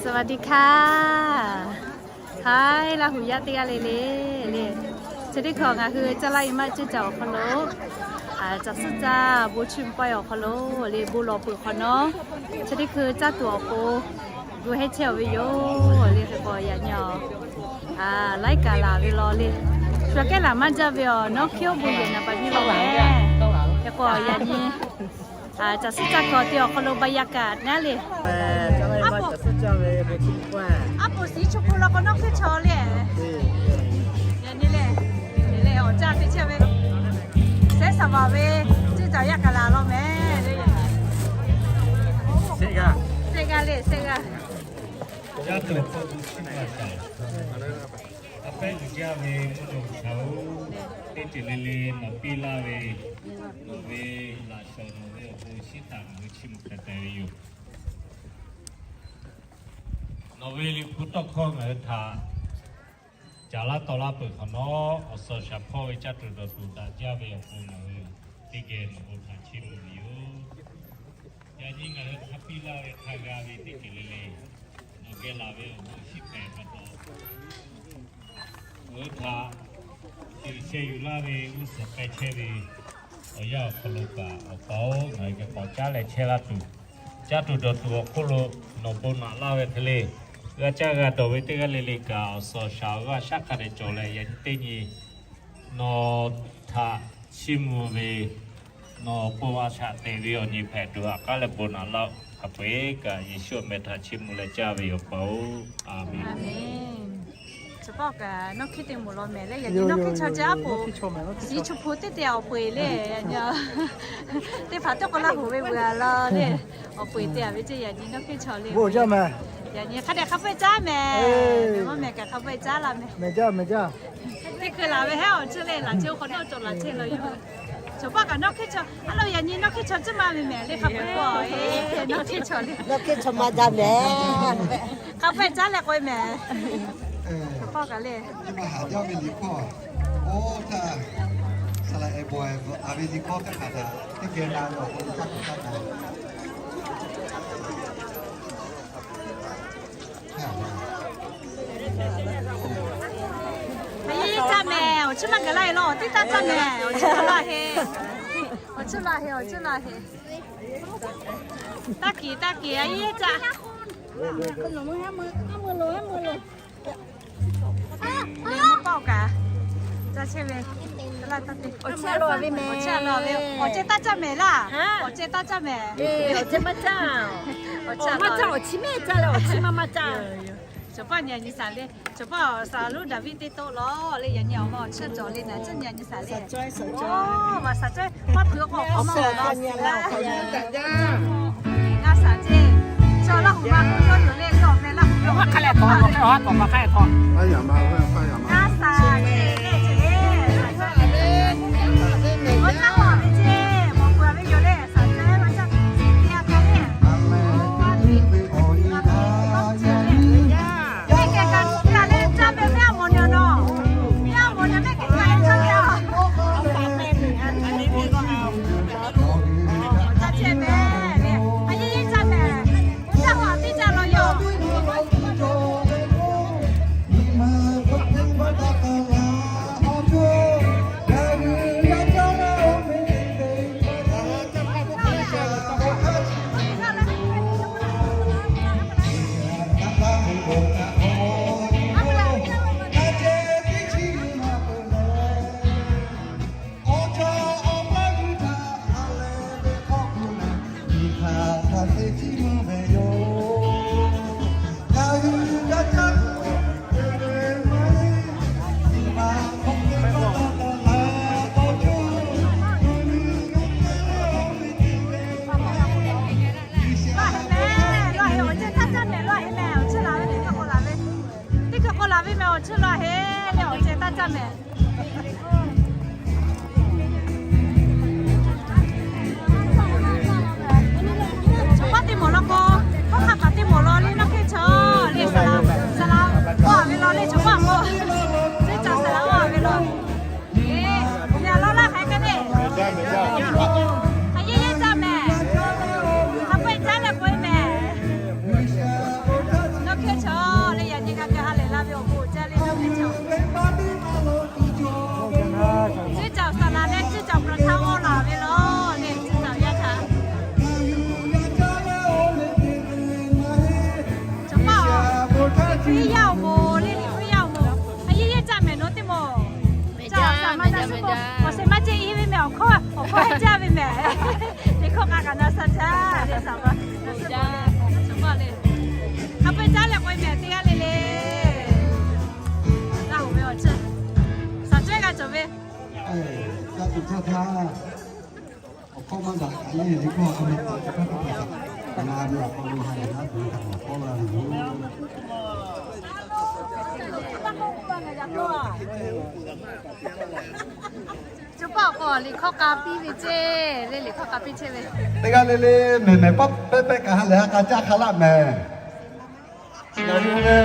สวัสดีค่ะ Haiˉ Laˇ huˍ yaˇ teˇ g'aˇ le le le. Chi teˇ hkui ngaˬ hui caˇ laˇ i maˆ ceuˇ caˬ awˬ hk'aw lo, caˬ suhˉ caˇ bon chiˇ mvuh pawehˇ awˬ hk'aw lo le bon lawˬ peuˬ hk'awꞈ nawˉ, chi teˇ hkui caˇ tuˬ awˬ pon gu hehnˇ chehˇ-oˬ ve yoˬ le. Hk'e k'o yaꞈ nyi a, laiˉ kaˬ laˬ ve law le, shu aꞈ kehˉ laˬ maˇ jaˇ ve awˬ nawˉ hkiˉ oˉ bon yehˬ naˍ baˬ nyi law mehˍ. Hk'e k'o yaꞈ nyi caˬ suhˉ caˇ kawˬ te awˬ hk'aw lo ba yaꞈ kaꞈ naˉ le. Aˉ poˍ siˉ chu hpu law k'o nawˉ hkiˉ chaw le. Yaꞈ nyi le, le awˬ caˇ te chehˇ ve, sehˉ saˍ baˬ ve, ceuˇ caˬ yaˇ kaˬ laˬ law mehˍ. Sehˆ g'aˇ le, sehˆ g'aˇ. Caˇ tuˬ awˬ hk'aw lo chiˇ mvuh a shaˍ, a pehˉ uiˍ jaˇ ve mvuhˇ naw shaˍ-oˬ, teˇ ceuˬ le le nawˬ piˇ laˇ ve, nawˬ ve laꞈ shawnˍ nawˬ ve awˬ bon shiˉ htaꞈ ngaˬ hui chiˇ mvuh hpehꞈ tehꞈ ve yoˬ. Nawˬ ve Liꞈ hpu tawˇ hkawˇ ngaˬ hui htaꞈ caˍ laˇ taw laˇ peuˬ hk'awꞈ nawˉ, awˬ suhˍ shaˍ hpawˇ ve caˇ tuˬ dawˬ tuˬ daꞈ jaˇ ve awˬ pon ngaˬ hui teˇ geh nawˬ bon htaꞈ chiˇ mvuh ve yoˬ. Yaꞈ nyi ngaˬ hui hk'a piˇ laˇ ve hk'a g'a ve teˇ ceuˬ le le, nawˬ geh laˬ ve awˬ bon shiˉ hpehꞈ pa taw, ngaˬ hui htaꞈ shiˍ sheh yuˬ laˇ ve g'uˇ suhˍ k'ai chehˇ ve awˬ yanˇ awˬ hk'aw lo kaꞈ, Awˬ pa-oˬ, ngaˬ hui geh k'awꞈ caˉ leh chehˇ laˇ tuˬ, caˇ tuˬ dawˬ tuˬ awˬ hk'oˆ lo nawˬ bon naꞈ laˇ ve hk'e le, g'a caˇ g'a dawˬ ve teˇ g'aˇ le le kaꞈ, awˬ suhˍ shaˍ awˬ g'aˇ shaˉ hk'a dehꞈ cawˬ leh, yaꞈ nyi teˇ nyi nawˬ htaꞈ chiˇ mvuh ve, nawˬ awˬ pon a shaꞈ teꞈ ve awˬ nyi hpehꞈ tuˬ haꞈ k'aˉ leh bon naꞈ laˇ-oˆ. Hk'a peu-eˬ kaꞈ Yeˍsuˆ awˬ meh htaꞈ chiˇ mvuh leh caˇ ve yoˬ, Awˬ pa-oˬ. Aˬ menˍ. Chaw pawˆ kaꞈ nawˉ hkiˉ te mawˬ law mehˍ le. Yaꞈ nyi nawˉ hkiˉ chaw ce aˉ poˍ, siˉ chu hpu teˇ te awˬ peu-eˬ le. Yaꞈ nyi teˇ hpaˍ tawˇ k'aw Laˇ huˍ ve veuꞈ a law le. Awˬ peu-eˬ te a ve ceˇ, yaꞈ nyi nawˉ hkiˉ chaw le. Yaꞈ nyi hk'a dehꞈ hk'a peu-eˬ caˉ mehˍ. Mehˍ maˇ mehˍ kaꞈ hk'a peu-eˬ caˉ la mehˍ. Teˇ hkui laˬ ve heˉ awˬ cheuˇ le, laˬ chehˇ hk'awꞈ nawˉ cawˬ laˬ chehˇ la yoˬ. Chaw pawˆ kaꞈ nawˉ hkiˉ chaw, a lo yaꞈ nyi nawˉ hkiˉ chaw ciˇ ma ve mehˍ le. Hk'a peu-eˬ k'o, nawˉ hkiˉ chaw le, nawˉ hkiˉ chaw ma jaˇ mehˍ. Hk'a peu-eˬ caˉ leh k'oˆ ve mehˍ. Chaw pawˆ kaꞈ le, a ve liꞈ hkawˇ, oˇ htaˇ saˍ laꞈ ehˍ bawˬ a ve liꞈ hkawˇ htaˇ hk'a htaꞈ teˇ geh na lawˬ k'o, a yehˬ yehˬ caˇ mehˍ. Awˬ chiˇ maˇ gaˬ laˇ heˆ law, awˬ teˇ taˇ caˇ mehˍ. Awˬ chiˇ gaˬ laˇ heˆ. Awˬ chiˇ laˇ heˆ, awˬ chiˇ laˇ heˆ. Taˇ kiˍ taˇ kiˍ, a yehˬ yehˬ caˇ. Leh mvuhˇ pawˆ kaꞈ caˇ chehˇ ve, awˬ chiˇ laˇ ve, awˬ ceh taˇ caˇ mehˍ laˇ. Awˬ ceh taˇ caˇ mehˍ. Awˬ ceh maˇ caˇ, awˬ ceh maˇ caˇ, awˬ chiˇ mehˍ caˇ leh awˬ chiˇ maˇ maˇ caˇ. Chaw pawˆ nyi a nyi saˍ le. Chaw pawˆ saˍ loˉ Daˍviˆ teˇ toˆ lawˬ le. Yaꞈ nyi awˬ ma awˬ chiˇ cawˬ le naˍ, chi nyi a nyi saˍ le. Awˬ, maˍ saˍ cawˇ maˇ hpui k'o, awˬ hk'aw maˇ awˬ lawn siˍ laˇ. G'a saˍ ceˇ. Chaw Laˇ huˍ ma k'oˆ yawˇ yoˬ le, yawˇ awˬ meh Laˇ huˍ yawˇ hk'aˬ leh htaw, hk'aˬ leh htaw. G'a saˍ ceˇ le ceˇ. Awˬ caˇ hawˬ ve ceˇ, mawˬ peuˬ ve yoˬ le. Laˇ heˆ mehˍ, laˇ heˆ, awˬ ceh taˇ caˇ mehˍ, laˇ heˆ mehˍ, awˬ ceh laˬ ve teˇ hkui k'o laˬ ve, teˇ hkui k'o laˬ ve mehˍ, awˬ ceh laˬ heˆ le, awˬ ceh taˇ caˇ mehˍ. Chaw pawˆ teˇ mawˬ law k'o, hawˉ hk'aˆ kaꞈ teˇ mawˬ law le, nawˉ hkehˇ chaw le, saˍ laꞈ, saˍ laꞈ k'oˆ a ve law le, chaw pawˆ k'o, teˇ caˬ saˍ laꞈ k'oˆ a ve law. Eˬ, yaꞈ law laˇ hk'aˬ hk'e le. A yehˬ yehˬ caˇ mehˍ. Hk'a peu-eˬ caˉ leh k'oˆ e mehˍ. K'ai jaˇ ve mehˍ. Liꞈ hkawˇ k'a kaꞈ na sha jaˇ ve saˍ ma. Hk'a peu-eˬ jaˇ leh k'oꞈ-e mehˍ teˇ g'aˇ le le. G'a hoꞈ ve awˬ ceuˬ shaˍ cawehˇ g'a cawˬ ve. Awˬ hkawˇ maˇ daꞈ kaꞈ le, liꞈ hkawˇ a ma taꞈ kaꞈ hk'a peu-eˬ kaꞈ na ve awˬ hk'aw lo ha lehˬ laˇ tuˬ ve htaꞈ awˬ hkawˇ la ve yoˬ. Coˇ paˆ awˬ k'o liꞈ hkawˇ k'a piˇ ve ceˇ le, liꞈ hkawˇ k'a piˇ chehˇ ve. Teˇ g'aˇ le le mehˍ mehˍ pawˆ pehˇ pehˇ kaꞈ ha lehˬ ha k'a caˇ hk'a laˆ mehˍ. Ngaˬ hui ve